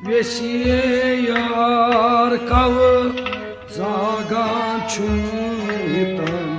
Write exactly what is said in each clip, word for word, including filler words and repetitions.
ویسیے یار کَوٕ زاگان چھُم ییٚتٮ۪ن،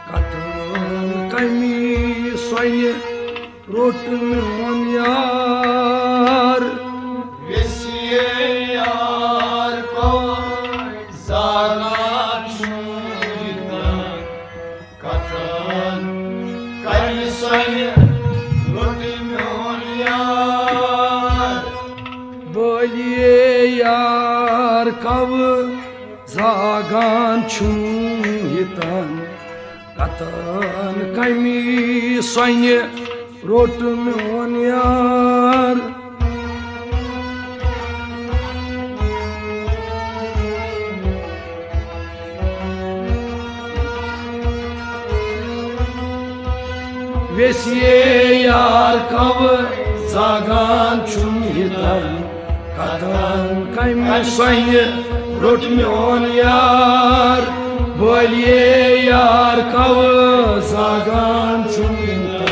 کَتَن کَمہِ سۄنہِ روٚٹ میون یار۔ ویسیے یار کَوٕ زاگان چھُم ییٚتٮ۪ن، کَتَن کَمہِ سۄنہِ روٚٹ میون یار۔ بٲلیے یار کَوٕ زاگان چھُم ییٚتٮ۪ن، کَتَن کَمہِ سۄنہِ روٚٹ میون یار۔ ویسیے یار کَوٕ زاگان چھُم ییٚتٮ۪ن، کَتَن کَمہِ سۄنہِ روٚٹ میون یار۔ بٲلیے یار کَوٕ زاگان چھُم ییٚتٮ۪ن۔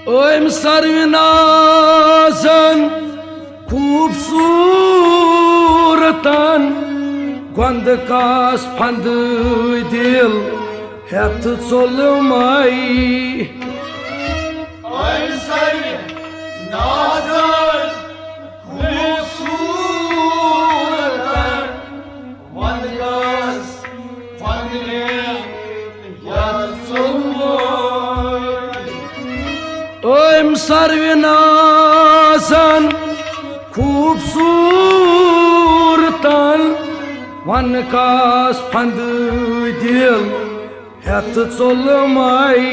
أمۍ سروِ نازن خوٗبصوٗرتن، گۄندٕ کاس پھنٛدٕ دِل ہٮ۪تھ ژوٚلمَے۔ أمۍ سروِ نازن خوٗبصوٗرتن، وَندَس پھنٛدٕ یَتھ ژوٚلمُت۔ أمۍ سروِ نازن خوٗبصوٗرتن، وَنہٕ کاس پھنٛدٕ دِل ہٮ۪تھ ژوٚلمَے۔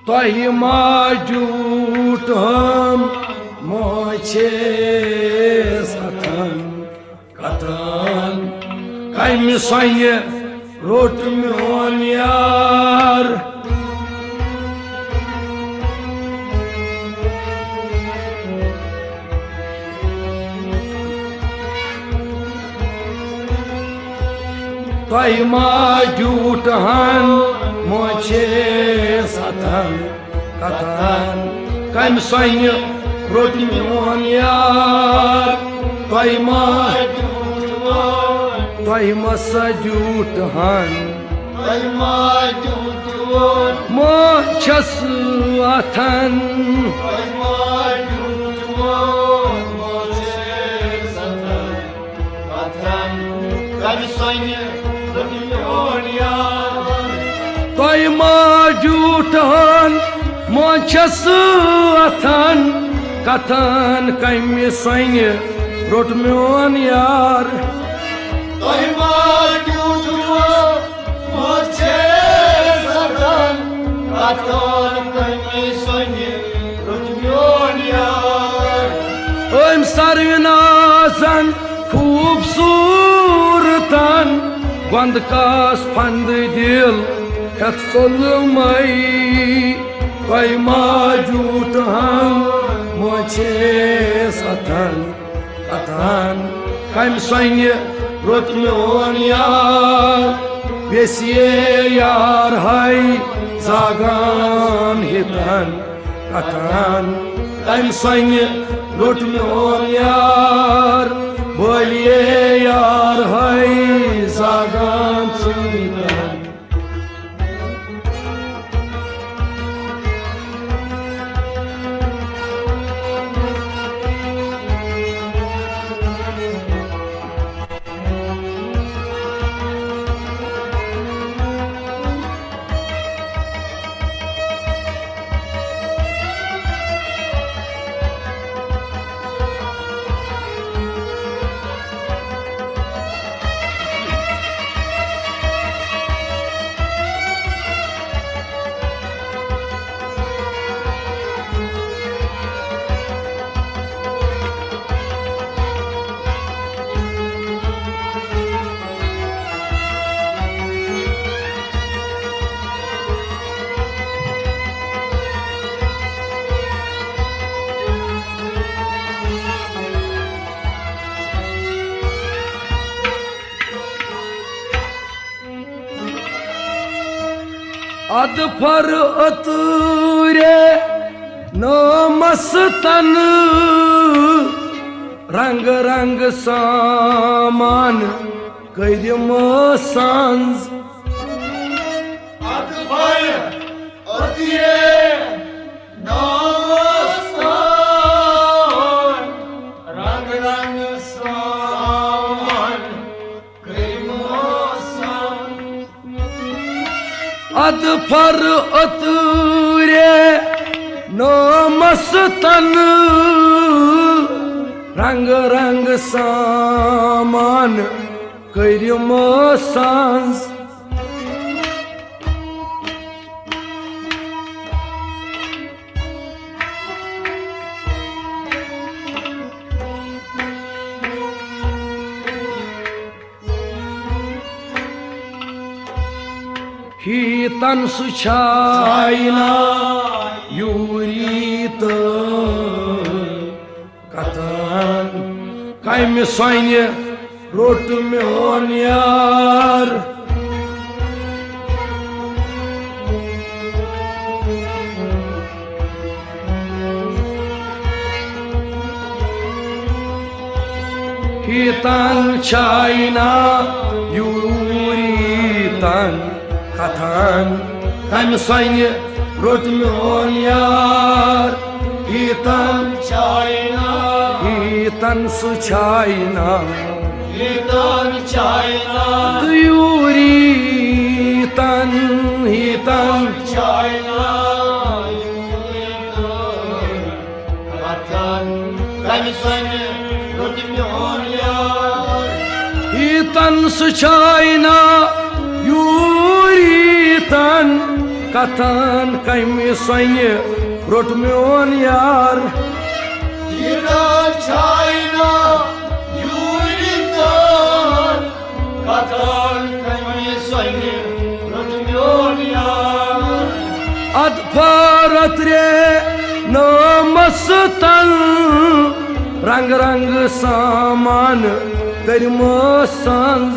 تۄہہِ ما جوٗٹھ ہن مٲنٛچھِس اَتھن، کَتَن کَمہِ سۄنہِ روٚٹ میون یار۔ تۄہہِ ما جوٗٹھ ہن مٲنٛچھِس اَتھن، کَتَن کَمہِ سۄنہِ روٚٹ میون یار۔ تۄہہِ ما، تۄہہِ ما سا جوٗٹھ ہن، تۄہہِ ما جوٗٹھ ہن مٲنٛچھِس اَتھن، تۄہہِ ما جوٗٹھ ہن مٲنٛچھِس اَتھن۔ کَتھن کَمہِ سۄنہِ روٚٹ میون یار۔ تۄہہِ ما جوٗٹھ ہن مٲنٛچھِس اَتھن، کتھن کمہِ سۄنہِ روٚٹ میون یار۔ تۄہہِ ما ٹیوٗٹھوٕ مۄچھے سخن، کتھن کمہِ سۄنہِ روٚٹ میون یار۔ أمۍ سروِ نازن خوٗبصوٗرتن، گۄندٕ کاس پھندٕ دِل ہٮ۪تھ ژوٚلمَے۔ تۄہہِ ما جوٗٹہن مۄچھے سخن، کتھن کمہِ سۄنہِ روٚٹ میون یار۔ ویسیے یار ہاے زاگان ہِتن، کتھن کمہِ سۄنہِ روٚٹ میون یار۔ بٲلیے یار ہاے زاگان چھُ ہِتن۔ اَدٕ پھر اوترے نٲمَس تَن، رنگ رنگ سامان کٔرِم سنٛز۔ اَدٕ پھر اوترے نٲمَس تَن، رنگ رنگ سامان۔ اَدٕ پھر اوترے نٲمَس تَن، رنگ رنگ سامان کٔرِم سنٛز۔ ہیٖتن سُہ چھایہِ نا یوٗری تہٕ کتھن کمہِ سۄنہِ روٚٹ میون یار۔ ہیٖتن چھایہِ نا یوٗری تن، کتھن کمہِ سۄنہِ روٚٹ میون یار۔ ہیٖتن چھایہِ نا، ہیٖتن سُہ چھایہِ نا، ہیٖتن چھایہِ نا۔ تہٕ یوٗری تن، ہیٖتن چھایہِ نا، یوٗری تن۔ کتھن کمہِ سۄنہِ روٚٹ میون یار۔ ہیٖتن سُہ چھایہِ نا یوٗری تن، کتھن کمہِ سۄنہِ روٚٹ میون یار۔ ہیٖتن چھایہِ نا یوٗری تن، کتھن کمہِ سۄنہِ روٚٹ میون یار۔ اَدٕ پھر اوترے نٲمَس تَن، رنگ رنگ سامان کٔرِم سنٛز۔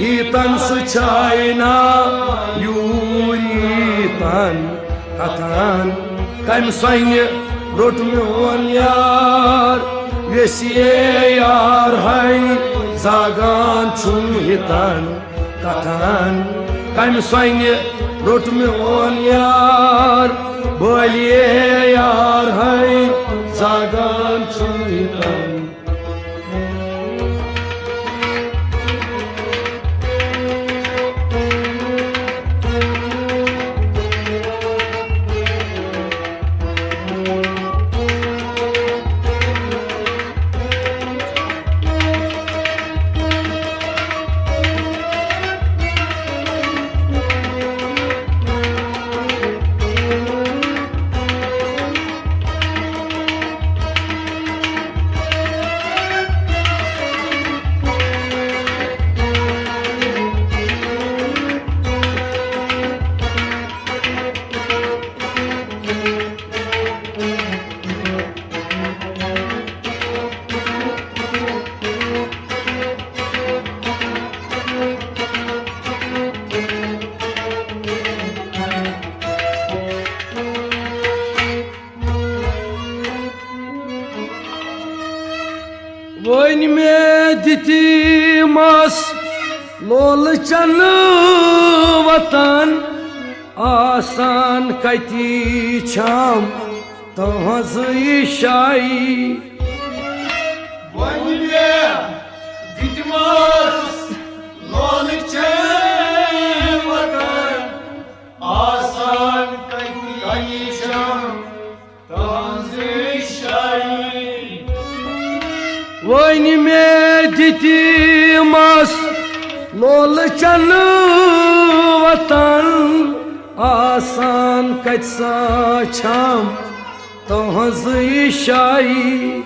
ہیٖتن سُہ چھایہِ نا یوٗری تن، کتھن کمہِ سۄنہِ روٚٹ میون یار۔ ویسیے یار ہاے زاگان چھُم ہیٖتن، کتھن کمہِ سۄنہِ روٚٹ میون یار۔ بٲلیے یار ہاے زاگان چھُم ہیٖتن۔ وۄنۍ مےٚ دِتِمَس لولہٕ چنہٕ وطن، آسان کَتہِ چھَم تُہنٛزٕے شاعری۔ وۄنۍ مےٚ دِتمَس لولہٕ چنہٕ وطن، آسان کَتہِ چھَم تُہنٛزٕے شاعری۔ وۄنۍ مےٚ دِتمَس لولہٕ چنہٕ وطن، آسان کَتہِ سا چھَم تُہنٛزٕے شاعری۔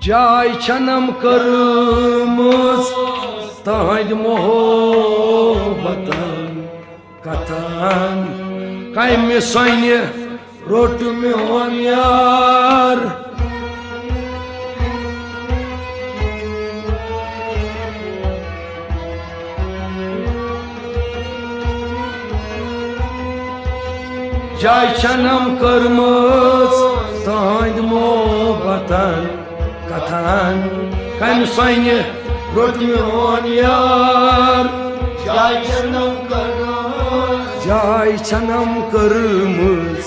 جاے چھنم کٔرمٕژ تہنٛدِ محبتن کتھن، کمہِ سۄنہِ روٚٹ میون یار۔ جاے چھنم کٔرمٕژ تہنٛدِ محبتن کتھن، کمہِ سۄنہِ روٚٹ میون یار۔ جاے چھنم کٔرمٕژ۔ جاے چھنم کٔرمٕژ۔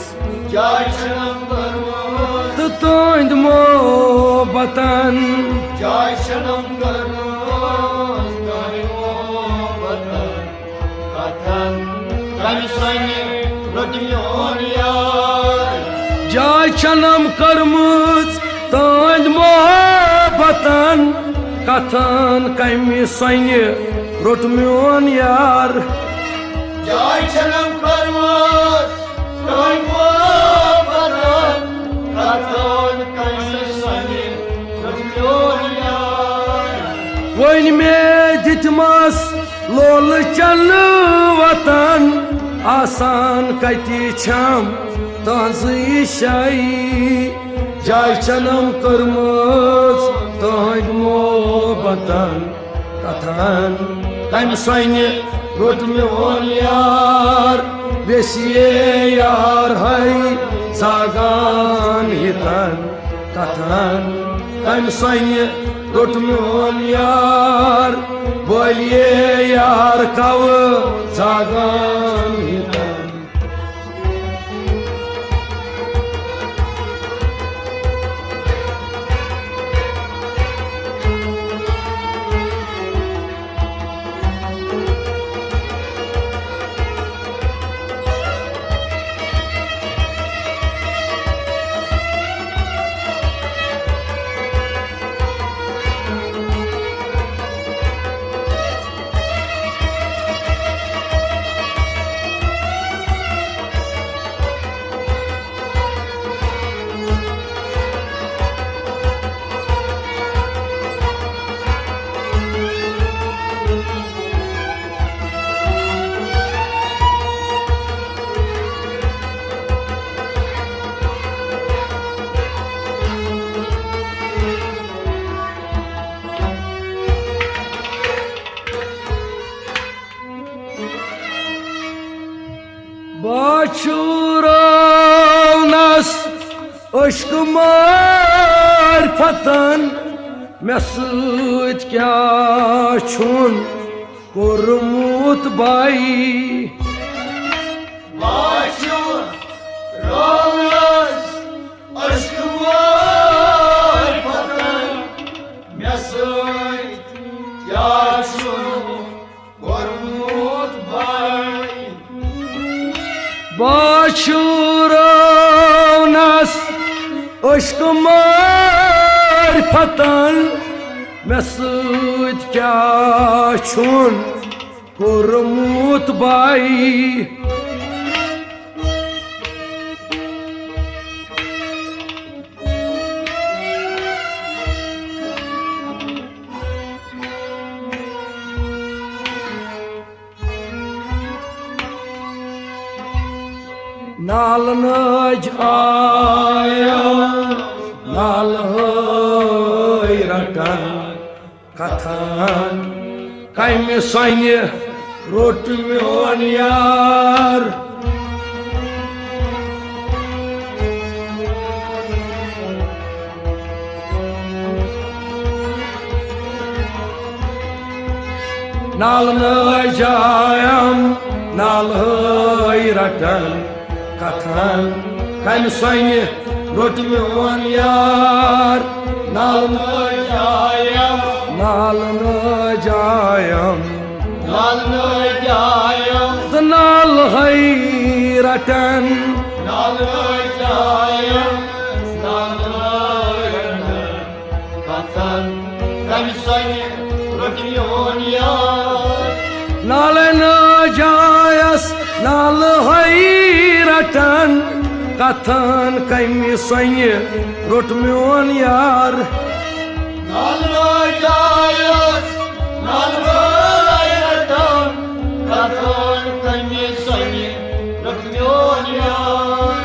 جاے چھنم کٔرمٕژ۔ تہٕ تہنٛدِ محبتن۔ جاے چھنم کٔرمٕژ۔ تہنٛدِ محبتن۔ کتھن کمہِ سۄنہِ روٚٹ میون یار۔ جاے چھنم کٔرمٕژ تہنٛدِ محبتن، کتھن کمہِ سۄنہِ روٚٹ میون یار۔ جاے چھنم کٔرمٕژ تہنٛدِ محبتن، کتھن کمہِ سۄنہِ روٚٹ میون یار۔ وۄنۍ مےٚ دِتمس لولہٕ چنہٕ وطن، آسان کتہِ چھم تہنٛزٕے شاعری۔ جاے چھنم کٔرمٕژ تہنٛدِ محبتن کتھن، کمہِ سۄنہِ روٚٹ میون یار۔ ویسیے یار ہے زاگان ہِتن کتھن، کمہِ سۄنہِ روٚٹ میون یار۔ بولیے یار کوٕ زاگان ہِتن۔ باشوٗرونس عشقہٕ معرفتن مےٚ سۭتۍ کیٛاہ چھُن کوٚرمُت بے؟ باشوٗرونس عشقہٕ معرفتن مےٚ سۭتۍ کیٛاہ چھُن کوٚرمُت بے؟ باشوٗرونس عشقہٕ معرفتن مےٚ سۭتۍ کیٛاہ چھُن کوٚرمُت بے؟ نالہٕ نٲج آیو، نالہٕ رٹان کتھن، کمہِ سۄنہِ روٚٹ میون یار۔ نالہٕ جایم، نالہٕ رٹن کتھن، کمہِ سۄنہِ روٚٹ میون یار۔ نالہٕ جایم، نالہٕ جایم، نالہٕ جایم، تہٕ نالہٕ رٹن، نالہٕ جایم، نالہٕ رٹن کتھن، کمہِ سۄنہِ روٚٹ میون یار۔ نالہٕ جایس، نالہٕ رٹن کتھن، کمہِ سۄنہِ روٚٹ میون یار۔ نالہٕ جایس، نالہٕ رٹن کتھن، کمہِ سۄنہِ روٚٹ میون یار۔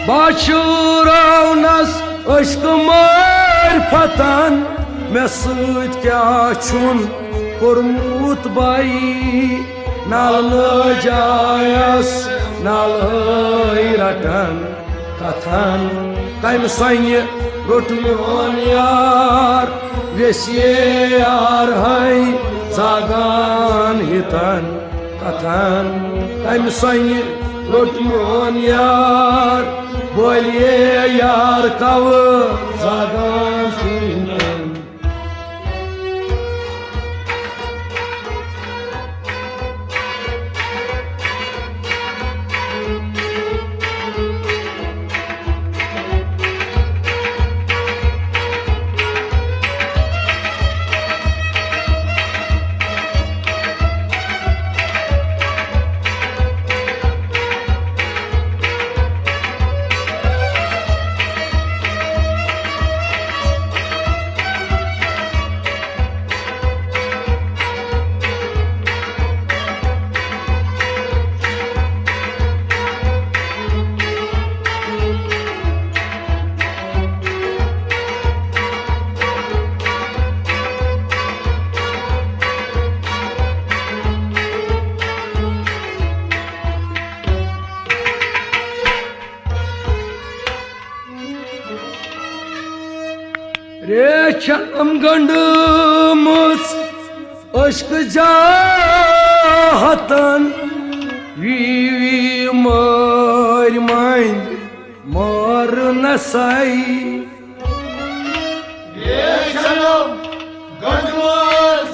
بہٕ چھُس رونس عشقہٕ مٲرۍ پھتن، مےٚ سۭتۍ کیٛاہ چھُن کوٚرمُت بایی۔ نالہٕ جایس، نالہٕ رٹن کتھن، کمہِ سۄنہِ روٚٹ میون یار۔ ویسے یار ہے زاگان ہتن کتھن، کمہِ سۄنہِ روٚٹ میون یار۔ بولیے یار کوٕ زاگان چھُ ہتن۔ ریچھم گنڈمٕژ عشق جاہتن، وی وی مٲرۍ مٔنٛدۍ مٲر نسائی۔ ریچھم گنڈمٕژ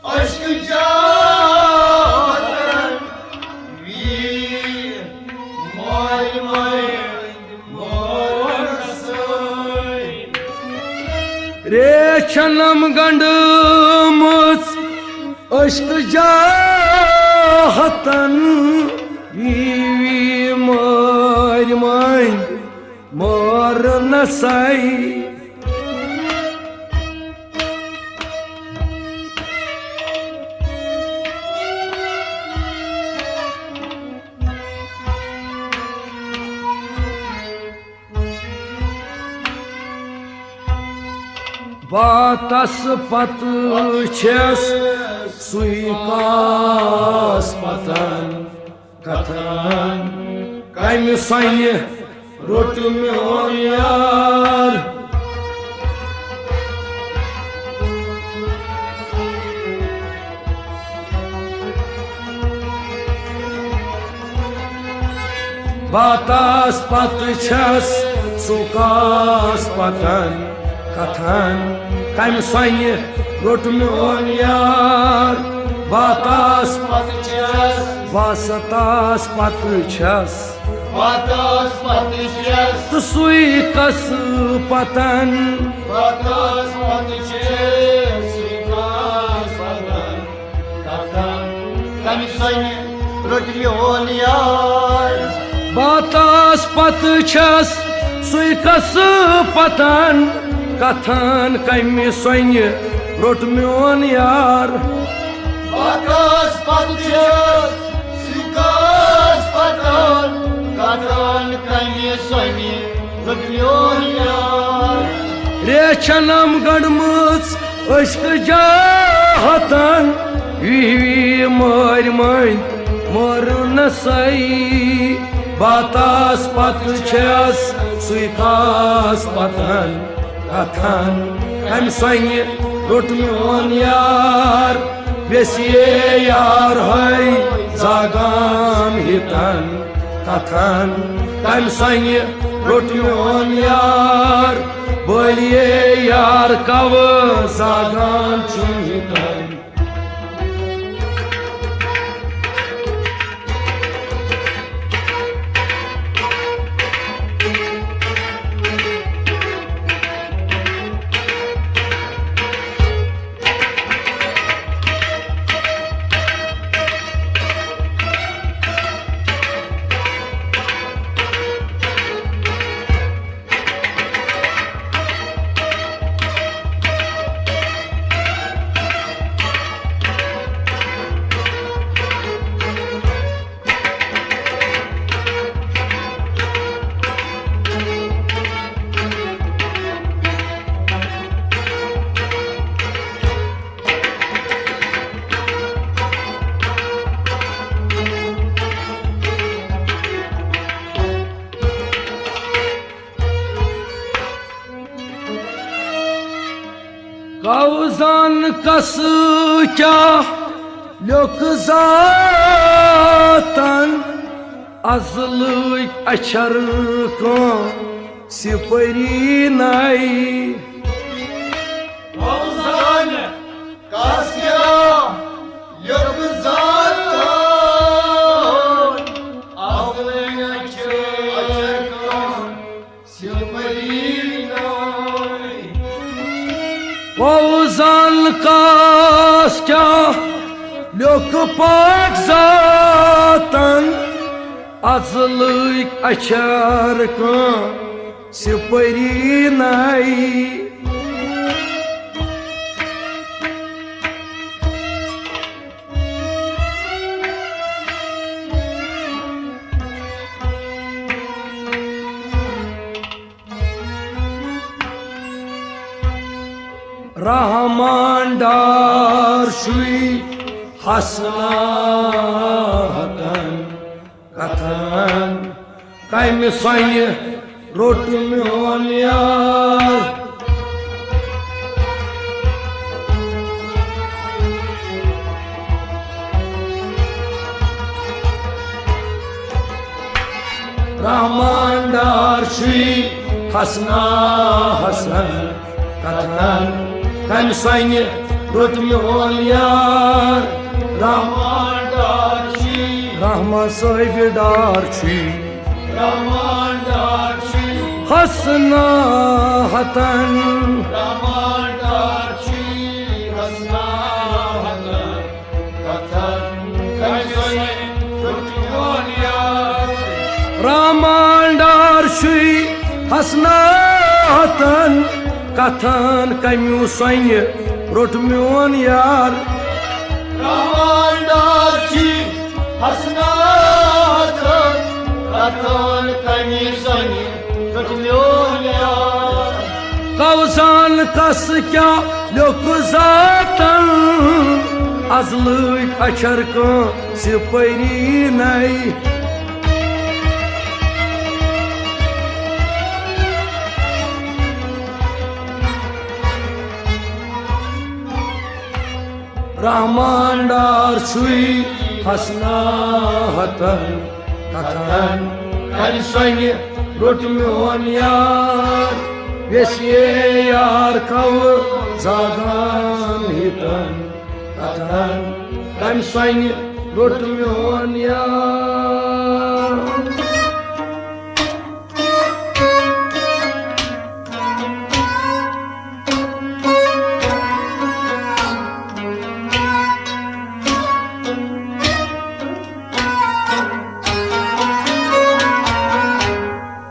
عشق جاہتن، وی مٲرۍ مٔنٛدۍ مٲر نسائی۔ ریچھنم گنڈمٕژ عشق جاہتن، وی وی مٲرۍ مٔنٛدۍ مٲر نسائی۔ باتس پتہٕ چھَس سُے کاس پتن کتھن، کمہِ سۄنہِ روٚٹ میون یار۔ باتس پتہٕ چھَس سُہ کاس پتن کتھن، کمہِ سۄنہِ روٚٹ میون یار۔ باتس پتہٕ چھَس، واسطس پتہٕ چھَس، واتس پتہٕ چھَس، تہٕ سُے کس پتن۔ واتس پتہٕ چھَس، سُے کس پتن کتھن، کمہِ سۄنہِ روٚٹ میون یار۔ باتس پتہٕ چھَس سُے کس پتن کتھن، کمہِ سۄنہِ روٚٹ میون یار۔ باتس پتہٕ چھَس سُہ کس پتن کتھن، کمہِ سۄنہِ روٚٹ میون یار۔ ریچھنم گنڈمٕژ عشق جاہتن، وِہۍ وِہۍ مٲرۍ مٔنٛدۍ مٲرٕنسَے۔ باتاس پتہٕ چھَس سُے خاص پتن کتھن، کمہِ سۄنہِ روٚٹ میون یار، ویسیے یار ہے زاگان ہِتن کتھن۔ کمہِ سۄنہِ روٚٹ میون یار، بٲلیے یار کوٕ زاگان چھُم ہِتن۔ کوزان کس کیا لیوٚکھ ذاتن، ازلٕکۍ اچھر کٲنٛسہِ پٔری نَے۔ کوزان کس کیا لیوٚکھ ذاتن، ازلٕکۍ اچھر کٲنٛسہِ فوزان کاس کیا لیوٚکھ پاک ذاتن، ازلٕکۍ اچھر کٲنٛسہِ پٔری نَے۔ رحمان ڈار چھُے حسناتن کتھن، کمہِ سۄنہِ روٚٹ میون یار۔ رحمان ڈار چھُے حسنا حسن کتھن، کمہِ سۄنہِ روٚٹ میون یار۔ رحمان ڈار چھُے، رحمان صٲحبِ ڈار چھُے، رحمان ڈار چھُے حسنا ہتن۔ رحمان ڈار چھُے حسنا ہتن۔ کتھن کمہِ سۄنہِ روٚٹ میون یار۔ رحمان ڈار چھُے حسنا ہتن۔ کتھن کمیو سۄنہِ روٚٹ میون یار۔ رحمان ڈار چھُے حسنا ہتن۔ کتھن کمہِ سۄنہِ روٚٹ میون یار۔ کوزان کس کیا لیوٚکھ ذاتن، ازلٕکۍ اچھر کٲنٛسہِ پٔری نَے۔ رحمان ڈار چھُے حسنا ہتن کتھن، کمہِ سۄنہِ روٚٹ میون یار۔ ویسیے یار کوٕ زاگان ہتن کتھن، کمہِ سۄنہِ روٚٹ میون یار۔